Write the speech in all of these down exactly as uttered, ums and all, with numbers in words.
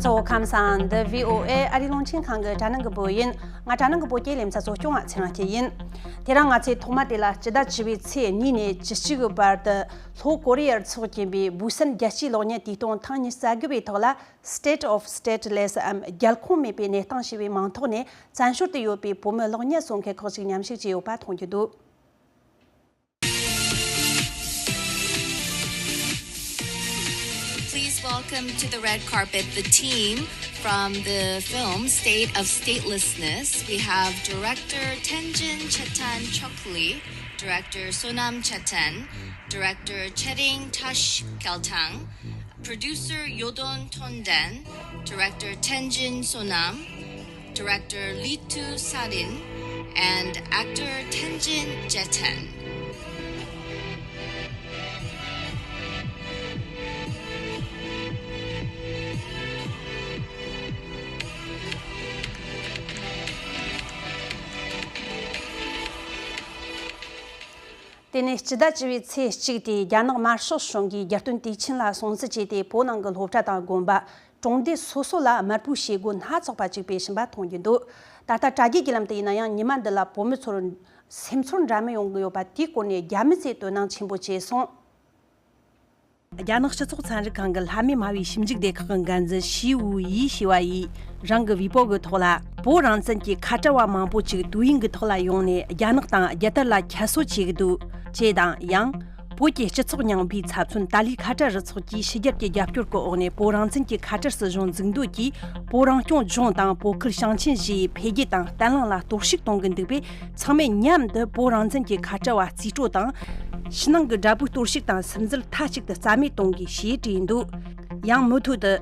གཙོ་བོ་ཁམས་སང་འདི་བྷི་ཨོ་ཨེ་ཨ་རིའི་རླུང་འཕྲིན་ཁང་གི་དྲ་སྣང་གི་བོད་ཡིན། ང་དྲ་སྣང་གི་བོད་སྐད་ལེ་ཚན་གཙོ་སྐྱོང་བ་ཚེ་རིང་སྐྱིད་ཡིན། དེ་རིང་ང་ཚོས་ཐོག་མ་དེ་ལ་སྤྱི་ཟླ་བཅུ་པའི་ཚེས་གཉིས་ནས་བཅུ་གཅིག་གི་བར་དུ་ལྷོ་ཀོ་རི་ཡར་འཚོགས་ཀྱིན་པའི་བུ་སན་རྒྱལ་སྤྱིའི་གློག་བརྙན་དུས་སྟོན་ཐེངས་ཉི་ཤུ་རྩ་དགུ་པའི་ཐོག་ལ། State of Stateless འམ་རྒྱལ་ཁོངས་མེད་པའི་གནས་སྟངས་ཞེས་པའི་མིང་ཐོག་ནས་བཙན་བྱོལ་དུ་ཡོད་པའི་བོད་མི་གློག་བརྙན་བཟོ་མཁན་ཁག་ཅིག་མཉམ་ཞུགས་བྱས་ཡོད་པ་མཐོང་རྒྱུ་འདུག། Please welcome to the red carpet the team from the film State of Statelessness. We have director Tenjin Chetan Chokli, director Sonam Chetan, director Chering Tash Keltang, producer Yodon Tondan, director Tenjin Sonam, director Litu Sarin, and actor Tenjin Jetan. དེ་ནས་སྤྱི་ཟླ་བཅུ་པའི་ཚེས་གཅིག་དེ་རྒྱ་ནག་དམར་ཤོག་གཞུང་གིས་རྒྱལ་སྟོན་དུས་ཆེན་ལ་སྲུང་བརྩི་བྱས་ཏེ། བོད་ནང་གི་སློབ་གྲྭ་དང་དགོན་པ། གྲོང་སྡེ་སོ་སོ་ལ་དམར་པོའི་བྱེད་སྒོ་སྣ་ཚོགས་པ་ཅིག་སྤེལ་བཞིན་པ་མཐོང་རྒྱུ་འདུག། ད་ལྟ་དྲ་རྒྱའི་བརྒྱུད་ལམ་དུ་ཡིན་ན་ཡང་ཉི་མ་འདི་ལ་བོད་མི་ཚོར་སེམས་ཚོར་འདྲ་མིན་ཡོང་གི་ཡོད་པ་དེའི་སྐོར་ནས་རྒྱ་མི་ཚོས་དོ་སྣང་ཆེན་པོ་བྱས་སོང་། རྒྱ་ནག་སྤྱི་ཚོགས་ཚན་རིག་ཁང་གི་ལྷ་མེད་སྨྲ་བའི་ཞིབ་འཇུག་སྡེ་ཁག་གི་འགན་འཛིན་ཞི་ཝུ་ཡིས་ཞུས་པ་ཡིས། རང་གི་ཝི་པོ་གི་ཐོག་ལ། བོད་རང་བཙན་གྱི་ཁ་བྲལ་བ་མང་པོ་ཅིག་དུས་ཡུན་གྱི་ཐོག་ལ་ཡོང་ནས་རྒྱ་ནག་དང་རྒྱལ་དར་ལ་ཁྱད་གསོད་བྱེད་ཀྱི་འདུག་ཅེས་དང་། ཡང་། བོད་ཀྱི་སྤྱི་ཚོགས་རྙིང་པའི་ཚབ་མཚོན་ཏཱ་ལའི་ཁ་བྲལ་རུ་ཚོགས་ཀྱིས་ཕྱི་རྒྱལ་གྱི་རྒྱབ་སྐྱོར་གྱི་འོག་ནས་བོད་རང་བཙན་གྱི་ཁ་བྲལ་སྲིད་གཞུང་འཛུགས་འདོད་ཀྱིས། བོད་རང་སྐྱོང་ལྗོངས་དང་བོད་ཁུལ་ཞིང་ཆེན་བཞིའི་འཕེལ་རྒྱས་དང་བརྟན་ལྷིང་ལ་གཏོར་བཤིག་གཏོང་གི་འདུག་པས། ཚང་མས་མཉམ་དུ་བོད་རང་བཙན་གྱི་ཁ་བྲལ་བ་རྩིས་སྤྲོད་དང་། ཕྱི་ནང་གི་དགྲ་བོའི་གཏོར་བཤིག་དང་སིམ་འཛུལ་མཐའ་གཅིག་ཏུ་རྩ་མེད་གཏོང་དགོས་ཞེས་བྲིས་འདུག། ཡང་མུ་མཐུད་དུ།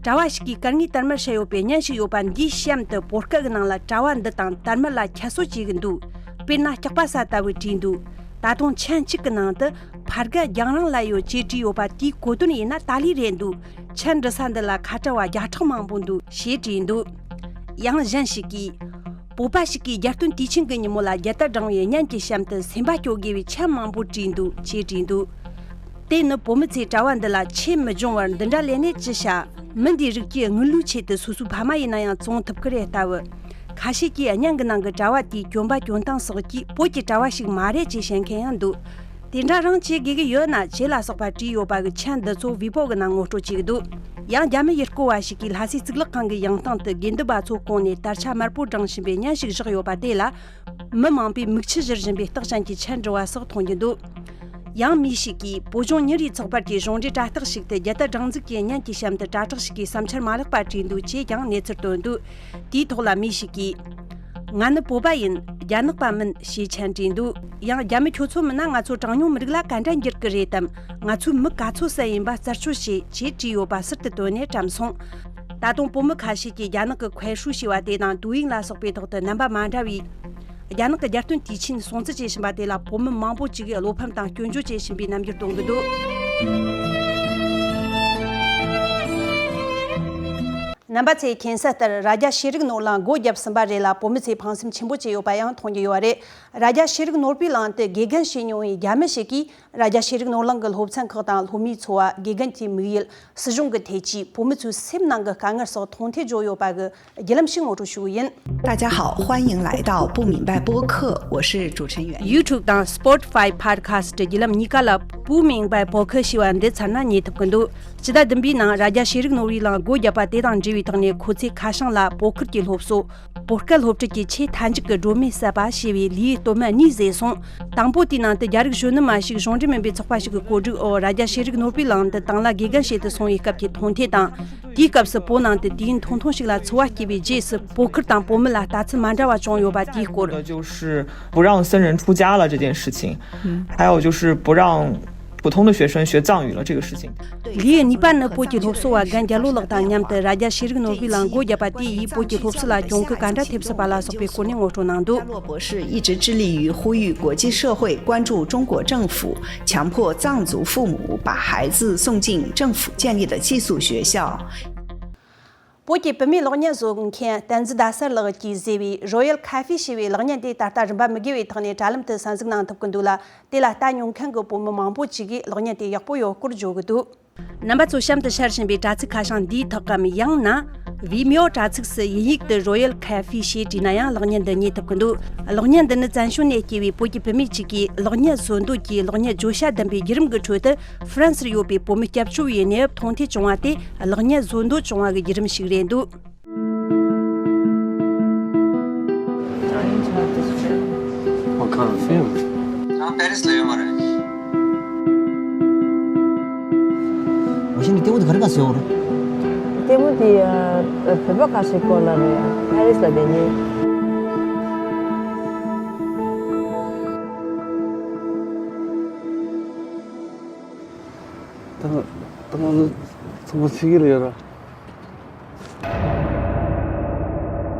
གྲྭ་བ་ཞིག་གིས་སྐད་ངའི་དར་དམར་བཤད་ཡོད་པའི་བརྙན་ཞིག་ཡོད་པ་འདིའི་གཤམ་དུ་བོད་སྐད་ཀྱི་ནང་ལ་གྲྭ་བ་འདི་དང་དར་དམར་ལ་ཁྱད་གསོད་བྱེད་ཀྱི་འདུག། དཔེར་ན་སྐྱག་པ་ཟ་ལྟ་བུ་བྲིས་འདུག། ད་དུང་མཆན་གཅིག་གི་ནང་དུ། ཕར་རྒྱ་རྒྱང་རིང་ལ་ཡོད་ཅེས་བྲིས་ཡོད་པ་དེའི་གོ་དོན་ཡིན་ན་ཏཱ་ལའི་རེད་འདུག། མཆན་འབྲི་ས་འདི་ལ་ཁ་བྲལ་བ་བརྒྱ་ཕྲག་མང་པོ་འདུག་ཞེས་བྲིས་འདུག། ཡང་གཞན་ཞིག་གིས། བོད་པ་ཞིག་གིས་རྒྱལ་སྟོན་དུས་ཆེན་གྱི་ཉིན་མོ་ལ་རྒྱལ་དར་བསྒྲེངས་པའི་བརྙན་གྱི་གཤམ་དུ་སེམས་པ་སྐྱོ་དགོས་པའི་མཆན་མང་པོ་བྲིས་འདུག་ཅེས་བྲིས་འདུག། དེ་ནི་བོད་མི་ཚོས་གྲྭ་བ་འདི་ལ་ཆོས་མི་སྦྱོང་བར་འདི་འདྲ་ལས་ནས་ཅི་བྱ། མི་འདིའི་རིགས་ཀྱི་དངུལ་ལོའི་ཆེད་དུ་སོ་སོའི་ཕ་མ་ཡིན་ན་ཡང་བཙོང་ཐུབ་ཀྱི་རེད་ལྟ་བུ། ཁ་ཤས་ཀྱིས་བརྙན་གྱི་ནང་གི་གྲྭ་བ་དེའི་གྱོན་པ་གྱོན་སྟངས་སོགས་ཀྱིས་བོད་ཀྱི་གྲྭ་བ་ཞིག་མ་རེད་ཅེས་བཤད་མཁན་ཡང་འདུག། དེ་འདྲ་རང་བྱེད་དགོས་ཀྱི་ཡོད་ན་ཅེས་ལ་སོགས་པ་བྲིས་ཡོད་པ་གི་མཆན་འདི་ཚོ་ཝི་པོ་གི་ནང་ངོ་སྤྲོད་བྱེད་ཀྱི་འདུག། ཡང་རྒྱ་མི་ཡུལ་སྐོར་བ་ཞིག་གིས་ལྷ་སའི་གཙུག་ལག་ཁང་གི་ཡང་སྟེང་དུ་དགེ་འདུན་པ་ཚོ་བསྐོངས་ནས་དར་ཆ་དམར་པོ་བསྒྲེངས་བཞིན་པའི་བརྙན་ཞིག་བཞག་ཡོད་པ་དེ་ལ། མི་མང་པོས་མིག་ཆུ་བཞུར་བཞིན་པའི་རྟགས་ཅན་གྱི་མཆན་འབྲི་བ་སོགས་མཐོང་རྒྱུ་འདུག། ཡང་མི་ཞིག་གིས་བོད་ལྗོངས་ཉིན་རེའི་ཚགས་པར་གྱི་གཞུང་འབྲེལ་དྲ་རྟགས་ཤིག་ཏུ་རྒྱལ་དར་སྒྲེང་འཛུགས་ཀྱི་བརྙན་གྱི་གཤམ་དུ་དྲ་གྲགས་ཤིག་གིས་བསམ་འཆར་མ་ལེགས་པ་བྲིས་འདུག་ཅེས་ཀྱང་གནས་ཚུལ་བཏོན་འདུག། དེའི་ཐོག་ལ་མི་ཞིག་གིས། ང་ནི་བོད་པ་ཡིན། རྒྱ་ནག་པ་མིན་ཞེས་མཆན་བྲིས་འདུག། ཡང་རྒྱ་མི་ཁྱོད་ཚོ་མིན་ན་ང་ཚོ་གྲངས་ཉུང་མི་རིགས་ལ་ག་འདྲ་འགྱུར་གི་རེད་དམ། ང་ཚོའི་མི་ག་ཚོད་ཙམ་ཡིན་པ་རྩད་གཅོད་བྱེད་ཅེས་བྲིས་ཡོད་པ་ཟུར་དུ་བཏོན་ནས་བཀྲམ་སོང་། ད་དུང་བོད་མི་ཁ་ཤས་ཀྱིས་རྒྱ་ནག་གི་ཁོའེ་ཧྲུའུ་ཞེས་པ་དེ་དང་ཏུའུ་ཡིང་ལ་སོགས་པའི་ཐོག་ཏུ་རྣམ་པ་མ་འདྲ་བའི། རྒྱ་ནག་གི་རྒྱལ་སྟོན་དུས་ཆེན་སྲུང་བརྩི་བྱེད་བཞིན་པ་དེ་ལ་བོད་མི་མང་པོ་ཅིག་གིས་བློ་ཕམ་དང་སྐྱོན་བརྗོད་བྱེད་བཞིན་པའི་རྣམ་འགྱུར་སྟོན་གྱི་འདུག། རྣམ་པ་ཚོས་མཁྱེན་གསལ་ལྟར་རྭ་རྒྱ་ཤེས་རིག་ནོར་གླིང་སྒོ་བརྒྱབ་ཟིན་པ་རེད་ལ། བོད་མི་ཚོས་ཕངས་སེམས་ཆེན་པོ་བྱས་ཡོད་པ་ཡང་མཐོང་རྒྱུ་ཡོད་རེད། རྭ་རྒྱ་ཤེས་རིག་ནོར་བུའི་གླིང་དུ་དགེ་རྒན་བྱེད་མྱོང་བའི་རྒྱ་མི་ཞིག་གིས། རྭ་རྒྱ་ཤེས་རིག་ནོར་གླིང་གི་སློབ་ཚན་ཁག་དང་སློབ་མའི་འཚོ་བ། དགེ་རྒན་གྱི་དམིགས་ཡུལ། སྲིད་གཞུང་གི་ཐེ་ཇུས། བོད་མི་ཚོའི་སེམས་ནང་གི་དཀའ་ངལ་སོགས་མཐོང་ཐོས་བརྗོད་ཡོད་པ་གི་བརྒྱུད་ལམ་ཞིག་ངོ་སྤྲོད་ཞུ་གི་ཡིན། 大家好，欢迎来到不明白播客，我是主持人袁。 YouTube དང་Spotify Podcast བརྒྱུད་ལམ་གཉིས་ཀ་ལ་不明白播客ཞེས་པ་འདི་བཙལ་ན་རྙེད་ཐུབ་ཀྱི་འདུག། སྤྱི་ཟླ་བདུན་པའི་ནང་རྭ་རྒྱ་ཤེས་རིག་ནོར་བུའི་གླིང་སྒོ་བརྒྱབ་པ་དེ་དང་འབྲེལ་བའི་ཐོག་ནས། ཁོ་ཚོས་ཁ་བྱང་ལ་བོད་ཁུལ་གྱི་སློབ་གསོ། བོད་སྐད་སློབ་ཁྲིད་ཀྱི་ཆེས་མཐའ་མཇུག་གི་སྒྲོན་མེ་བསལ་བ་ཞེས་པའི་ལེའུ་སྟོད་སྨད་གཉིས་བཟོས་སོང་། དང་པོ་དེའི་ནང་དུ་རྒྱ་རིགས་གཞོན་ནུ་མ་ཞིག་གཞུང་འབྲེལ་མིན་པའི་ཚོགས་པ་ཞིག་གི་བཀོད་སྒྲིག་འོག་རྭ་རྒྱ་ཤེས་རིག་ནོར་བུའི་གླིང་དུ་དང་བླངས་དགེ་རྒན་བྱེད་དུ་སོང་བའི་སྐབས་ཀྱི་མཐོང་ཐོས་དང་། དེའི་སྐབས་སུ་བོད་ནང་དུ་དུས་ཡུན་ཐུང་ཐུང་ཞིག་ལ་འཚོ་བ་སྐྱེལ་བའི་རྗེས་སུ། བོད་ཁུལ་དང་བོད་མི་ལ་ལྟ་ཚུལ་མ་འདྲ་བ་བྱུང་ཡོད་པ་དེའི་སྐོར། 就是不让僧人出家了这件事情，还有就是不让普通的学生学藏语了这个事情。 ལེའུ་གཉིས་པ་ནི་བོད་ཀྱི་སློབ་གསོ་བ་རྒན་རྒྱལ་ལོ་ལགས་དང་མཉམ་དུ་རྭ་རྒྱ་ཤེས་རིག་ནོར་བུའི་གླིང་སྒོ་བརྒྱབ་པ་དེ་ཡིས་བོད་ཀྱི་སློབ་གསོ་ལ་གྱོང་གུན་ག་འདྲ་ཐེབས་སྲིད་པ་ལ་སོགས་པའི་སྐོར་ནས་ངོ་སྤྲོད་གནང་འདུག། 洛博士一直致力于呼吁国际社会关注中国政府强迫藏族父母把孩子送进政府建立的寄宿学校。 བོད་ཀྱི་བུད་མེད་གློག་བརྙན་བཟོ་མཁན་བསྟན་འཛིན་ཟླ་གསལ་ལགས་ཀྱིས་བཟོས་པའི་Royal Cafe ཞེས་པའི་གློག་བརྙན་དེ་ད་ལྟ་རིན་པ་མི་དགོས་པའི་ཐོག་ནས་དྲ་ལམ་དུ་གསན་གཟིགས་གནང་ཐུབ་ཀྱི་འདུག་ལ། དེ་ལ་ལྟ་མྱོང་མཁན་གྱི་བོད་མི་མང་པོ་ཅིག་གིས་གློག་བརྙན་དེ་ཡག་པོ་ཡོད་སྐོར་བརྗོད་ཀྱི་འདུག། རྣམ་པ་ཚོ་གཤམ་དུ་ཤར་བཞིན་པའི་དྲ་ཚིགས་ཁ་བྱང་འདིའི་ཐོག་གམ། ཡང་ན་Vimeo་དྲ་ཚིགས་སུ་དབྱིན་ཡིག་ཏུ་Royal Cafe ཞེས་བྲིས་ན་ཡང་གློག་བརྙན་འདི་རྙེད་ཐུབ་ཀྱི་འདུག་གློག་བརྙན་འདི་ནི་བཙན་བྱོལ་ནས་སྐྱེས་པའི་བོད་ཀྱི་བུད་མེད་ཅིག་གིས་གློག་བརྙན་བཟོ་འདོད་ཀྱི་གློག་བརྙན་བརྗོད་བྱ་ལྡན་པའི་བརྒྱུད་རིམ་གྱི་ཁྲོད་དུ། ཧྥ་རན་སིར་ཡོད་པའི་བོད་མི་སྐྱབས་བཅོལ་བའི་གནས་བབ་མཐོང་ཐོས་བྱུང་བ་དེ་གློག་བརྙན་བཟོ་འདོད་བྱུང་བ་གི་བརྒྱུད་རིམ་ཞིག་རེད་འདུག What kind of film? ང་པེ་རིས་ལ་ཡོད་མ་རེད། ང་ཤི་ནི་ལྟད་མོ་དེ་ག་རེ་ག་ཟེར་བ་རེད། ལྟད་མོ་དེ་ཨ། བོད་པ་ཁ་ཤས་སྐོར་ལ་རེད། པེ་རིས་ལ་བསྡད་མཁན། ད་ད་ང་ཚོ་ཚང་མ་ཚིག་གི་རེད་ར།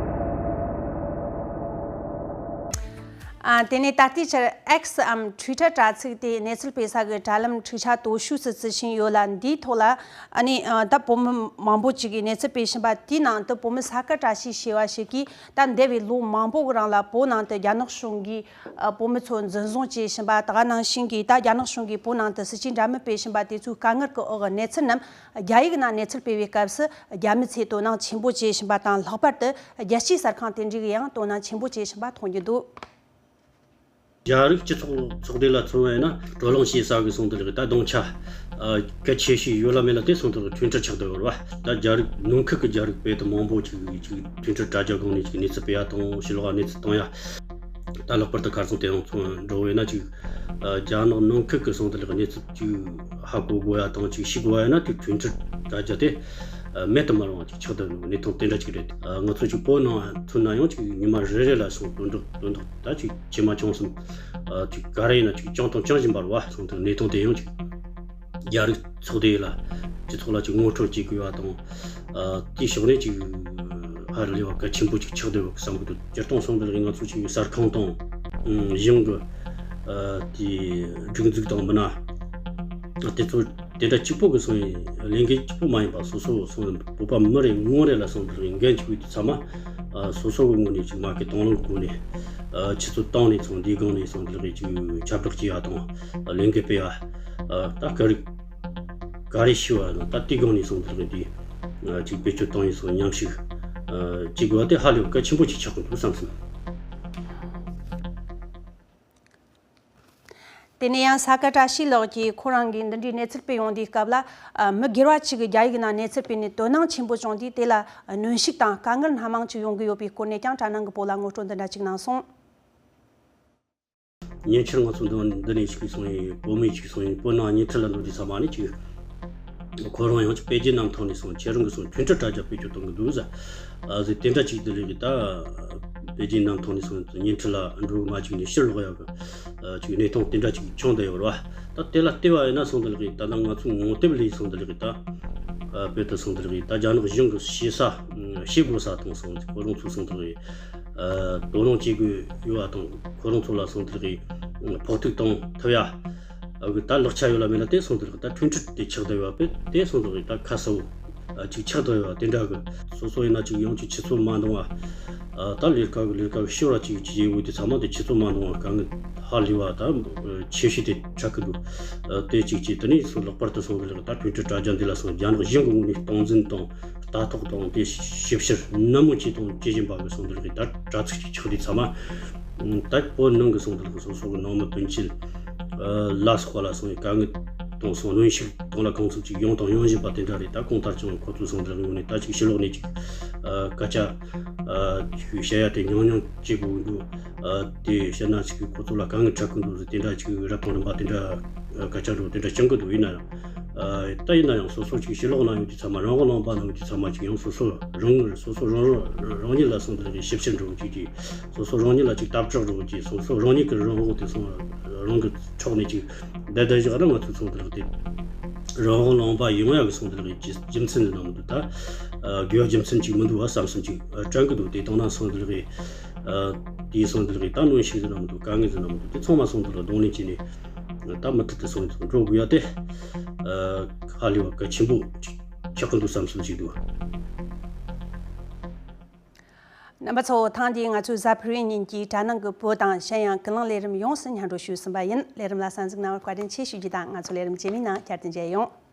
ཨ། དེ་ནས་ད་ལྟའི་ཆར་X་འམ་Twitter་དྲ་ཚིགས་དེ་གནས་ཚུལ་སྤེལ་ས་གི་དྲ་ལམ་འཁྲུག་ཆ་དོད་ཤོས་སུ་བརྩི་བཞིན་ཡོད་ལ། འདིའི་ཐོག་ལ་ཨ་ནི་ཨ། ད་བོད་མི་མང་པོ་ཅིག་གིས་གནས་ཚུལ་སྤེལ་བཞིན་པ་དེའི་ནང་དུ་བོད་མི་ས་ཀ་བཀྲ་ཤིས་ཞེས་པ་ཞིག་གིས། ད་འདས་པའི་ལོ་མང་པོ་གི་རིང་ལ་བོད་ནང་དུ་རྒྱ་ནག་གཞུང་གིས་ཨ། བོད་མི་ཚོ་འཛིན་བཟུང་བྱེད་བཞིན་པ། ད་ག་ནང་བཞིན་གྱིས་ད་རྒྱ་ནག་གཞུང་གིས་བོད་ནང་དུ་སྲིད་ཇུས་འདྲ་མིན་སྤེལ་བཞིན་པ་དེ་ཚོའི་དཀའ་ངལ་གྱི་འོག་གི་གནས་ཚུལ་རྣམས་རྒྱ་ཡིག་ནང་གནས་ཚུལ་སྤེལ་བའི་སྐབས་སུ་རྒྱ་མི་ཚོས་དོ་སྣང་ཆེན་པོ་བྱེད་བཞིན་པ་དང་། ལྷག་པར་དུ་རྒྱལ་སྤྱིའི་གསར་ཁང་དེ་འདྲ་གིས་ཡང་དོ་སྣང་ཆེན་པོ་བྱེད་བཞིན་པ་མཐོང་རྒྱུ་འདུག་རྒྱ་རིགས་སྤྱི་ཚོགས་ཚོགས་སྡེ་ལ་མཚོན་པ་ཡིན་ན། བགྲོ་གླེང་བྱེད་ས་གི་སོང་དེ་ལ་གི་ད་སྡོང་ཆ་ཨ། གལ་ཆེ་ཤོས་ཡོད་ལ་མེད་ལ་དེ་སོང་དེ་ལ་གི་Twitter་ཆགས་བསྡད་ཡོད་རེད་བ། ད་རྒྱ་རིགས་ནང་ཁུལ་གི་རྒྱ་རིགས་དཔེ་དེ་མང་པོ་ཅིག་ཅིག་Twitter་དྲ་རྒྱ་སྒང་ནས་ཅིག་གནས་ཚུལ་སྤེལ་ཡ་དང་། ཕྱི་ལོགས་གནས་ཚུལ་གཏོང་ཡ། ད་ལྷག་པར་དུ་ཁ་སང་དེ་ཡང་མཚོན་འགྲོ་བས་ན་ཅིག་ཨ། རྒྱ་ནག་ནང་ཁུལ་གི་སོང་དེ་ལ་གི་གནས་ཚུལ་ཅིག་ཧ་གོ་དགོས་ཡ་དང་ཅིག་ཤེས་དགོས་ཡ་ན་དེ་Twitter་དྲ་རྒྱ་དེ་ཨ། མེད་དུ་མི་རུང་བ་ཅིག་ཆགས་བསྡད་ཡོད་གནས་སྟངས་དེ་འདྲ་ཅིག་རེད། ཨ། ང་ཚོ་ཅིག་བོད་ནང་མཚོན་ན་ཡང་ཅིག་ཉི་མ་རེ་རེ་ལ་སོང་དོན་དག་དོན་དག་ད་ཅིག་ཇི་མ་ཅུང་གསུམ་ཨ། ཅིག་ག་རེ་ཡིན་ན་ཅིག་བྱུང་དང་འབྱུང་བཞིན་པ་རེད་བ། སོང་དེ་གནས་སྟངས་དེ་ཡང་ཅིག་རྒྱ་རིགས་ཚོགས་སྡེ་ལ་སྤྱི་ཚོགས་ལ་ཅིག་ངོ་སྤྲོད་བྱེད་དགོས་པ་དང་། ཨ། དེའི་ཕྱོགས་ནས་ཅིག་ཧ་ལས་པ་གལ་ཆེན་པོ་ཅིག་ཆགས་བསྡད་པ་བསམ་གི་འདུག་སྤྱིར་བཏང་སོང་དེ་ལ་ང་ཚོ་ཅིག་གསར་ཁང་དང་། ཨ། གཞུང་གི་ཨ། དེ་སྒྲིག་འཛུགས་དང་མི་སྣ་དེ་ཚོ་དེ་འདྲ་གཅིག་པོ་གི་སོང་ཡིན་ལས་འགན་གཅིག་པོ་མ་ཡིན་པ། སོ་སོ་སོང་བོད་པ་མི་རེ་ངོ་རེ་ལ་སོང་དེ་ལ་འགན་ཅིག་ཡོད་དུས་ཚང་མ་ཨ། སོ་སོ་གི་ངོས་ནས་ཅིག་མ་གི་དང་བླངས་གི་སྒོ་ནས་ཨ། ཆུ་ཚོད་བཏང་ནས་སོང་དེའི་སྒང་ནས་སོང་དེ་ལ་ཅིག་ཁྱབ་བསྒྲགས་བྱེད་ཡ་དང་། ལས་འགུལ་སྤེལ་ཡ། ཨ། ད་ག་རེ་ག་རེ་ཤེས་པ་ན་ད་དེའི་སྒང་ནས་སོང་དེ་ལ་དེ་ཅིག་བེད་སྤྱོད་བཏང་ཡིན་སོང་མཉམ་ཞུགས་ཨ། བྱེད་དགོས་པ་དེ་ཧ་ལས་པ་གལ་ཆེན་པོ་ཅིག་ཆགས་ཀྱི་འདུག་བསམ་སོང་། དེ་ནས་ཡང་ས་ཀ་བཀྲ་ཤིས་ལགས་ཀྱིས་ཁོ་རང་གིས་འདི་འདྲའི་གནས་ཚུལ་སྤེལ་ཡོང་དུས་སྐབས་ལ། ཨ། མི་སྒེར་བ་ཅིག་གིས་རྒྱ་ཡིག་ནང་གནས་ཚུལ་སྤེལ་ནས་དོ་སྣང་ཆེན་པོ་བྱུང་དུས། དེ་ལ་གནོན་ཤུགས་དང་དཀའ་ངལ་སྣ་མང་ཅིག་ཡོང་གི་ཡོད་པའི་སྐོར་ནས་ཀྱང་དྲ་ནང་གི་བོད་ལ་ངོ་སྤྲོད་འདི་འདྲ་ཅིག་གནང་སོང་། ཉེ་ཆར་ང་ཚོ་འདི་འདི་ནས་ཅིག་སོང་ཡིན། བོད་མི་ཅིག་སོང་ཡིན། བོད་ནང་ཉེ་ཁྲི་ལ་འགྲོ་དུས་ཚང་མ་ནས་ཅིག་ཁོ་རང་ཡང་ཅིག་པེ་ཅིན་གནམ་ཐང་ནས་སོང་ཁྱེད་རང་གི་སོང་ཁྲིན་ཁྲི་དྲ་རྒྱ་བེད་སྤྱོད་གཏོང་གི་འདུག་ཟེར། ཨ་ཟེར་དེ་འདྲ་ཅིག་འདི་ལས་གི་ད་པེ་ཅིན་གནམ་ཐང་ནས་སོང་ཉེ་ཁྲི་ལ་འགྲོ་གི་མ་བཅུག་ནས་ཕྱིར་ལོག་ཡག་གི་ཨ་ཅིག་གནས་སྟངས་དེ་འདྲ་ཅིག་བྱུང་བསྡད་ཡོད་རེད་བ། ད་དེ་ལ་བལྟས་པ་ཡིན་ན་སོང་འདི་ལས་གི་ད་ལྟ་ང་ཚོ་ངོ་དེབ་ལས་སོང་འདི་ལས་གི་ད་ཨ་དཔེ་ད་སོང་འདི་ལས་གི་ད་རྒྱ་ནག་གཞུང་གི་བྱེད་ས་བྱེད་དགོས་ས་དང་སོང་ཁོ་རང་ཚོ་སོང་འདི་ལས་གི་ཨ་དོ་སྣང་བྱེད་དགོས་ཡོད་པ་དང་། ཁོ་རང་ཚོ་ལ་སོང་དེ་རེད། ཕོག་ཐུག་གཏོང་ཐུབ་ཡ། ཨ་གི་ད་ལག་ཆ་ཡོད་ལ་མེད་ལ་དེ་སོང་དེ་རེད། ད་ཁྲིན་ཁྲི་དེ་ཆགས་བསྡད་ཡོད་པས་དེ་སོང་དེ་རེད། ད་ཁ་གསལ་བོ་ཨ་ཅིག་ཆགས་བསྡད་ཡོད་དེ་འདྲ་གི། སོ་སོ་ཡིན་ན་ཅིག་ཡོང་ཅིག་ཆུ་ཚོད་མ་འདང་བ། ཨ་ད་ལས་ཀ་གི་ལས་ཀ་གི་ཤོར་བ་ཅིག་ཅིག་ཡོད་དེ་ཚང་མ་དེ་ཆུ་ཚོད་མ་འདང་བ་དཀའ་ངལ་ཧ་ལས་པ་ད་ཆེ་ཤོས་དེ་ཆགས་ཀི་འདུག་ཨ་དེ་ཅིག་ཅིག་དེ་ནས་སོ་ལྷག་པར་དུ་སོང་དེ་རེད། ད་ཁྲིན་ཁྲི་དྲ་རྒྱ་འདི་ལ་སོང་རྒྱ་ནག་གཞུང་གི་ངོས་ནས་སྟངས་འཛིན་དང་། ལྟ་རྟོག་དང་དེ་ཞིབ་བཤེར་ནན་མོ་བྱས་དང་བྱེད་བཞིན་པ་གི་སོང་དེ་ལ་གི་ད་དྲ་ཚིགས་ཅིག་ཆགས་དུས་ཚང་མ། ད་བོད་ནང་གི་སོང་དེ་ལ་གི་སོ་སོ་གི་ནང་མི་དོན་ཆེན་ལ་སོགས་པ་ལ་སོང་བའི་དཀའ་ངལ་དང་སོང་གནོན་ཤུགས་གང་ལ་གང་འཚམ་ཅིག་ཡོང་དང་ཡོང་བཞིན་པ་དེ་འདྲ་རེད། ད་གང་ལྟར་ཀྱང་ཁོ་ཚོ་སོང་དེ་ལ་གི་ངོས་ནས་ད་ཅིག་ཕྱི་ལོགས་ནས་ཅིག་སྐད་ཆ་ཅིག་བཤད་ཡ་དེ་ཉུང་ཉུང་བྱེད་དགོས་འདུག་དེ་བཤད་ན་ཅིག་ཁོ་ཚོ་ལ་དཀའ་ངལ་འཕྲད་ཀྱི་འདུག་ཟེར་དེ་འདྲ་ཅིག་རབ་དང་རིམ་པ་དེ་འདྲ་སྐད་ཆ་འགྲོ་དེ་འདྲ་བྱུང་གི་འདུག་ཡིན་ན་ཡང་། ཨ་ད་ཡིན་ན་ཡང་སོ་སོ་ཅིག་ཕྱི་ལོགས་ན་ཡོད་དུས་ཚང་མ་རང་དབང་ལུང་པ་ན་ཡོད་དུས་ཚང་མ་ཅིག་ཡང་སོ་སོ་རང་སོ་སོ་རང་རང་ཉིད་ལ་སོང་དེ་ལ་གི་ཞིབ་བཤེར་འགྲོ་གི་ཅིག་སོ་སོ་རང་ཉིད་ལ་ཅིག་ལྟ་རྟོག་འགྲོ་གི་ཅིག་སོ་སོ་རང་ཉིད་ཀྱི་རང་དབང་དེ་སོང་རང་གི་ཕྱོགས་ནས་ཅིག་བསྡད་བསྡད་བཞག་ན་ང་ཚོ་ཚོ་དེ་ལ་དེ་རང་དབང་ལུང་པ་ཡོང་ཡག་གི་སོང་དེ་ལ་གི་རྒྱུ་མཚན་ཟེར་ན་མི་འདུག་ད་དགོས་པ་རྒྱུ་མཚན་ཅིག་མི་འདུག་བ་བསམ་སེམས་ཅིག་དྲན་གི་འདུག་དེ་དང་ན་སོང་དེ་ལ་གི་དེའི་སོང་དེ་ལ་གི་ད་གནོན་ཤུགས་ཟེར་ན་མི་འདུག་དཀའ་ངལ་ཟེར་ན་མི་འདུག་དེ་ཚང་མ་སོང་དེ་ལ་གདོང་ལེན་བྱས་ནས། ད་མུ་མཐུད་དུ་སོང་འགྲོ་དགོས་ཡ་དེ། ཧ་ལས་པ་གལ་ཆེན་པོ་ཆགས་ཀྱི་འདུག་བསམ་སོང་ཞིག་འདུག་རྣམ་པ་ཚོ། ཐེངས་འདིའི་ང་ཚོའི་གཟའ་ཕུར་བུའི་ཉིན་གྱི་དྲ་ནང་གི་བོད་དང་ཤན་ཡང་ཀུན་གླེང་ལས་རིམ་ཡོངས་སུ་སྙན་སྒྲོན་ཞུས་ཟིན་པ་ཡིན། ལས་རིམ་ལ་གསན་གཟིགས་གནང་བར་བཀའ་དྲིན་ཆེ་ཞུ་རྒྱུ་དང་། ང་ཚོ་ལས་རིམ་རྗེས་མའི་ནང་བསྐྱར་དུ་མཇལ་ཡོང་།